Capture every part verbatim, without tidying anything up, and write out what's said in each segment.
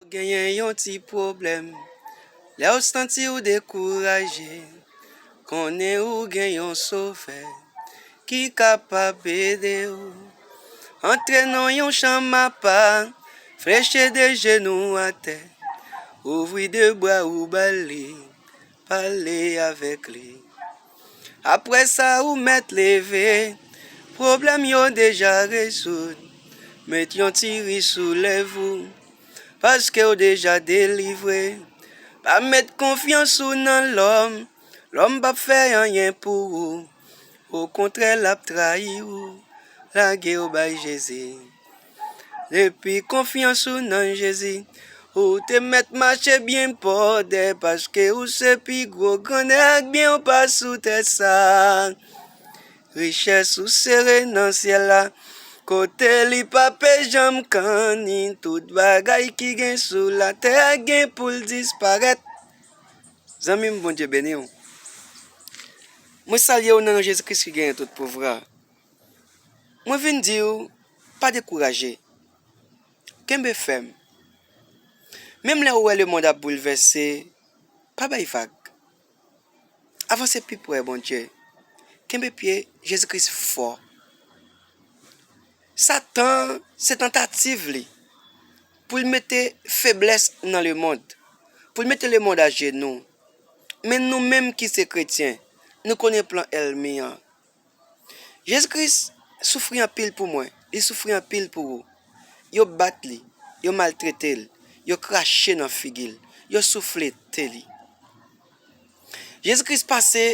Genyen yon ti pwoblèm, lè w santi w dekouraje, konnen ou gen yon Sovè ki kapab ede w. Antre nan yon chanm apa, fleche de jenou atè, ouvri de bra ou ba li, pale avèk li. Apre sa, ou mèt leve, pwoblèm yo deja rezoud. Met yon ti ri sou lèv ou, paske w deja delivre. Pa met konfyans ou nan lòm, lòm p ap fè anyen pou ou. Okontrè, l ap trayi ou. Lage w bay Jezi. Depi konfyans ou nan Jezi, ou te mèt mache byen pòdè, paske ou se pi gwo grandè ak byen w pa sou tè sa. Richès ou sere nan syèl la, kote li pa pe janm kanni, tout bagay ki gen sou latè a gen pou l disparèt. Zanmi m, Bondye beni w. Mwen salye w nan non Jezi Kris ki genyen tout pouvwa. Mwen vin di w, pa dekouraje. Kenbe fèm. Menm lè ou wè lemonn ap boulvèse, pa bay vag. Avanse pi pre Bondye. Kenbe pye, Jezi Kris fò. Satan, se tantativ li pou l mete feblès nan lemonn, pou l mete lemonn ajenou. Men nou menm ki se kretyen, nou konnen plan ènmi an. Jezi Kris soufri anpil pou mwen, li soufri anpil pou ou. Yo bat li, yo maltrete l, yo krache nan figi l, yo souflete li. Jezi Kris pase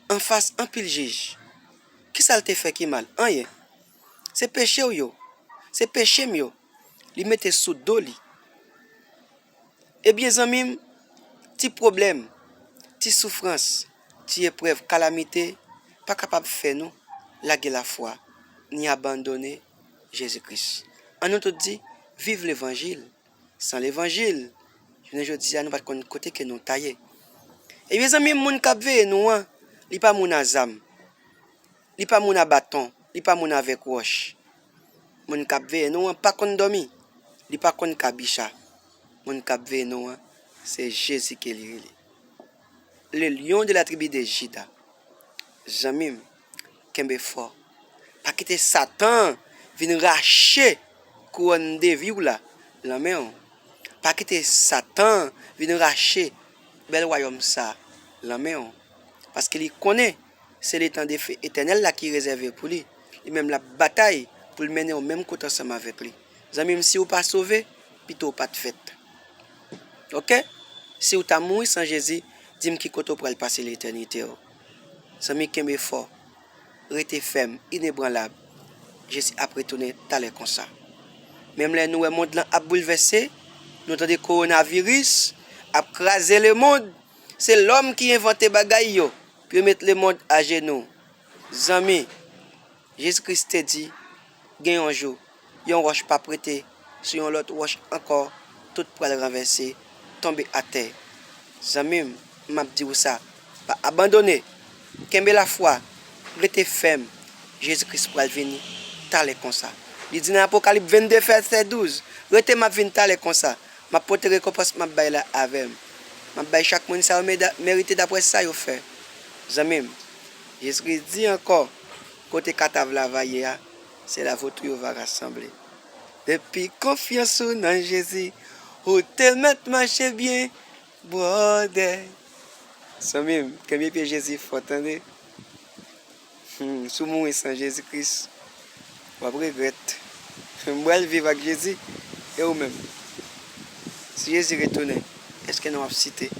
anfas anpil jij. Kisa l te fè ki mal? Anyen. Se peche w yo, se peche m yo, li mete sou do li. Ebyen, zanmi m, ti pwoblèm, ti soufrans, ti eprèv, kalamite pa kapab fè nou lage lafwa, ni abandone Jezi Kris. An nou tout di, viv levanjil. San levanjil, jounen jodi a, nou pa t konn kote ke nou ta ye. Ebyen, zanmi m, moun k ap veye nou an, li pa moun a zam. Li pa moun a baton, li pa moun avèk wòch. Moun k ap veye nou an pa konn dòmi, li pa konn kabicha. Moun k ap veye nou an, se Jezi ke li rele. Le lion de la tribu de Juda. Zanmi m, kenbe fò. Pa kite Satan vin rache kouwòn de vi w la lan men w. Pa kite Satan vin rache bèl wayòm sa lan men w. Paske li konnen se letan de fe etènèl la ki rezève pou li. Li menm l ap batay pou l mennen w menm kote ansanm avèk li. Zanmi m, si w pa sove, pito w pa t fèt. Oke? Si w ta mouri san Jezi, di m ki kote w pral pase letènite w. Zanmi, kenbe fò. Rete fèm, inebranlab. Jezi ap retounen talè konsa. Menm lè nou wè mond lan ap boulvèse, nou tande kowonaviris ap kraze lemonn, se lòm ki envante bagay yo pou yo met lemonn ajenou. Zanmi, Jezi Kris te di, gen yon jou, yon wòch p ap rete sou yon lòt wòch ankò, tout pral ranvèse, tonbe atè. Zanmi m, m ap di w sa, pa abandone, kenbe lafwa, rete fèm, Jezi Kris pral vini talè konsa. Li di nan Apokalip vennde vèsè douz, rete, m ap vin talè konsa, m ap pote rekonpans m ap bay la avè m. M ap bay chak moun sa yo meda- merite daprè sa yo fè. Zanmi m, Jezi Kris di ankò, kote kadav la va ye a, se la votou yo va rasanble. Depi konfyans ou nan Jezi, ou te mèt mache byen, brother. Zanmi m, kenbe pye Jezi fò, tande. Hmm, si w mouri san Jezi Kris, w ap regrèt. M pral viv ak Jezi, e ou menm? Si Jezi retounen, èske non w ap site?